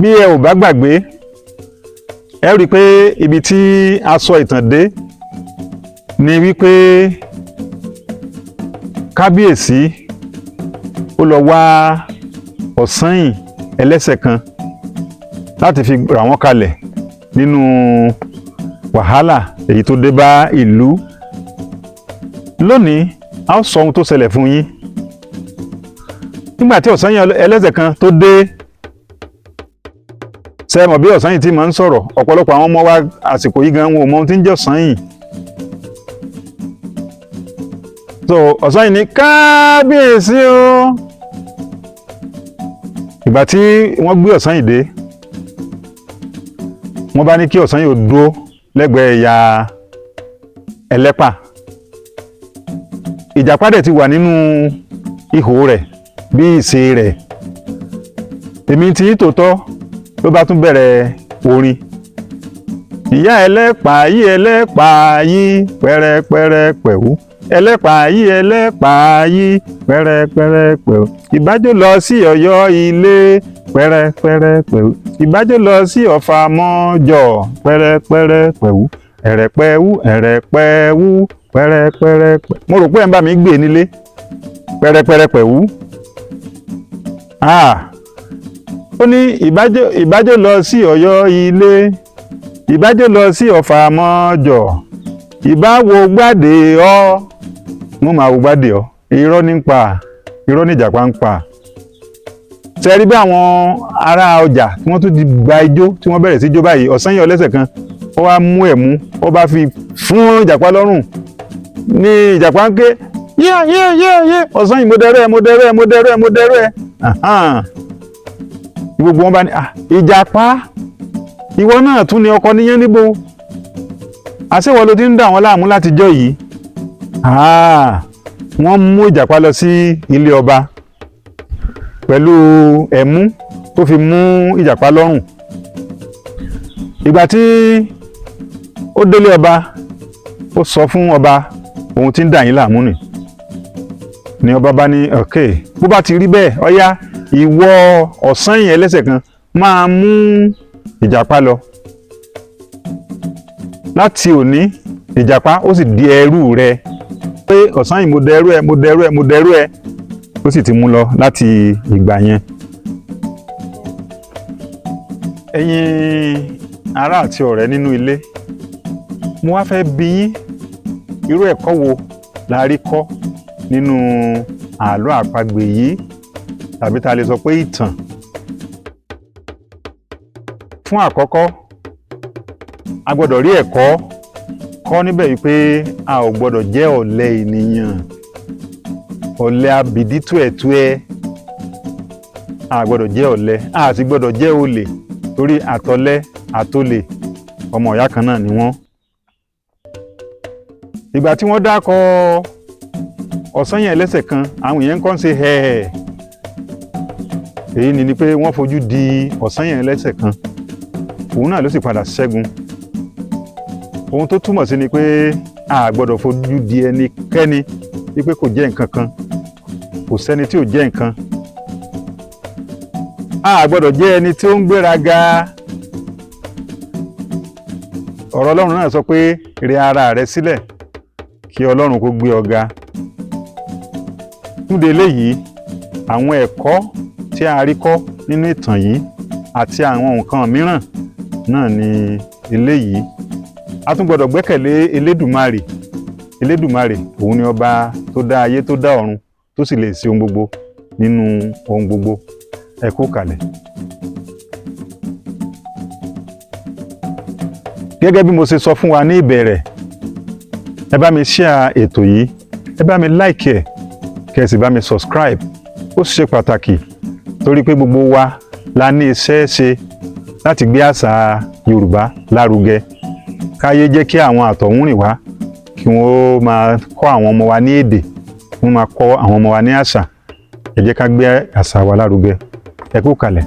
Bí ẹ ò bá gbàgbé, ẹ rí i pé ibi tí a sọ ìtàn dé ni wípé kábíyèsí ó lọ wá Ọ̀sanyìn ẹlẹ́sẹ̀ kan láti fi rà wọ́n kalẹ̀ nínú wàhálà èyí tó dé bá ìlú. Lónìí, a ó sọ ohun tó ṣẹlẹ̀ fún yín nígbà tí Ọ̀sanyìn ẹlẹ́sẹ̀ kan tó dé. Ṣe mọ̀ bí Ọ̀sanyìn tí máa ń sọ̀rọ̀? Ọ̀pọ̀lọpọ̀ àwọn ọmọ wa àsìkò yìí gan wọn ò mọ ohun tí ń jẹ́ Ọ̀sanyìn. So Ọ̀sanyìn ní, "Kábíyèsí o." Ìgbà tí wọ́n gbé Ọ̀sanyìn dé, wọ́n bá ní kí Ọ̀sanyìn ó dúró lẹ́gbẹ̀ẹ́ ìyá ẹlẹ́pà. Ìjàpá dẹ̀ ti wà nínú ihò rẹ̀ bí ìṣe rẹ̀. Èmi tí tòótọ́ ló bá tún bẹ̀rẹ̀ orin: "Ìyá ẹlẹ́pà yí, ẹlẹ́pà yí, pẹ́rẹ́pẹ́rẹ́ pẹ̀wú. Ẹlẹ́pà yí, ẹlẹ́pà yí, pẹ́rẹ́pẹ́rẹ́ pẹ̀wú. Ìbájọ́ lọ sí Ọ̀yọ́ ilé, pẹ́rẹ́pẹ́rẹ́ pẹ̀wú. Ìbájọ́ lọ sí Ọ̀fà mọ́jọ, pẹ́rẹ́pẹ́rẹ́ pẹ̀wú. Ẹ̀rẹ̀pẹ̀wú, ẹ̀rẹ̀pẹ̀wú, pẹ́rẹ́pẹ́rẹ́ pẹ̀wú." Mo rò pé ẹ̀ ń bá mi gbé nílé. Pẹ́rẹ́pẹ́rẹ́ pẹ̀wú. Ah, ó ní ìbájọ́ lọ sí Ọ̀yọ́ ilé, ìbájọ́ lọ sí Ọ̀fà mọ́jọ, ìbáwo gbàdé ọ, wọ́n máa wo gbàdé ọ. Irọ́ ní ń pa, irọ́ ní ìjàpá ń pa. Ṣe rí bí àwọn ará ọjà tí wọ́n tún ti gba ijó, tí wọ́n bẹ̀rẹ̀ sí jó báyìí? Ọ̀sanyìn ọlẹ́sẹ̀ kan, ó wá mú ẹ̀mú, ó bá fi fún ìjàpá lọ́rùn. Ní ìjàpá ń ké, "Yé, yé, yé, yé! Ọ̀sanyìn, mo dẹrẹ́ ẹ, mo dẹrẹ́ ẹ, mo dẹrẹ́ ẹ, mo dẹrẹ́ ẹ!" Gbogbo wọn bá ní, "Ah, ìjàpá, ìwọ náà tún ní ọkọ níyẹn níbo? Àṣewọ ló ti ń dà wọ́n láàmú látijọ́ yìí?" Wọ́n mú ìjàpá lọ sí ilé ọba pẹ̀lú ẹ̀mú tó fi mú ìjàpá lọ́rùn. Ìgbà tí ó délé ọba, ó sọ fún ọba ohun tí ń dà yín láàmú nì. Ni ọba bá ní, "Ok, bó bá ti rí bẹ́ẹ̀, ọ̀yá, ìwọ Ọ̀sanyìn ẹlẹ́sẹ̀ kan, máa mú ìjàpá lọ láti òní. Ìjàpá ó sì di ẹrú rẹ." Pé, "Ọ̀sanyìn, mo dẹrú ẹ, mo dẹrú ẹ, mo dẹrú ẹ." Ó sì ti mú lọ láti ìgbà yẹn. Ẹ̀yin ará àti ọ̀rẹ́ nínú ilé, mo wá fẹ́ bi yín, irú ẹ̀kọ́ wo la rí kọ́ nínú àlọ́ àpagbè yìí, tàbí ta lè sọ pé ìtàn? Fún àkọ́kọ́, a gbọ́dọ̀ rí ẹ̀kọ́ kọ́ níbẹ̀ wípé a ò gbọ́dọ̀ jẹ́ ọ̀lẹ ènìyàn, ọ̀lẹ abìdí túẹ̀túẹ̀. A gbọ́dọ̀ jẹ́ ọ̀lẹ, a sì gbọ́dọ̀ jẹ́ olè, torí àtọ̀lẹ àtolè, ọmọ ìyá kan náà ni wọ́n. Ìgbà tí wọ́n dákọ Ọ̀sanyìn ẹlẹ́sẹ̀ kan, àwọn èèyàn kàn ń ṣe hẹ́ẹ̀. Èyí ni pé wọ́n fojú di Ọ̀sanyìn ẹlẹ́sẹ̀ kan, òun náà ló sì padà ṣẹ́gun. Ohun tó túmọ̀ sí ni pé a gbọ́dọ̀ fojú di ẹnikẹ́ni wípé kò jẹ́ nǹkan kan. Kò sẹ́ni tí ò jẹ́ nǹkan. A gbọ́dọ̀ jẹ́ ẹni tí ó ń gbéraga. Ọ̀rọ̀ Ọlọ́run náà sọ pé, "Rẹ ara rẹ sílẹ̀ kí Ọlọ́run kó gbé ọ ga." Fúnde eléyìí, àwọn ẹ̀kọ́ tí a rí kọ́ nínú ìtàn yìí àti àwọn nǹkan mìíràn náà ni eléyìí. A tún gbọ́dọ̀ gbẹ́kẹ̀lé Elédùmarè. Elédùmarè, òun ni ọba tó dá ayé, tó dá ọ̀run, tó sì lè ṣe ohun gbogbo nínú ohun gbogbo. Ẹ kú kalẹ̀. Gẹ́gẹ́ bí mo ṣe sọ fún wa ní ìbẹ̀rẹ̀, ẹ bá mi share ètò yìí, ẹ bá mi like ẹ, kẹ́ ẹ sì bá mi subscribe. Ó ṣe pàtàkì torí pé gbogbo wa la ní iṣẹ́ ṣe láti gbé àṣà Yorùbá lárugẹ, káyé jẹ́ kí àwọn àtọ̀húnrìn wá kí wọ́n máa kọ́ àwọn ọmọ wa ní èdè, wọ́n máa kọ́ àwọn ọmọ wa ní àṣà. Ẹ jẹ́ ká gbé àṣà wa lárugẹ. Ẹ kú kalẹ̀.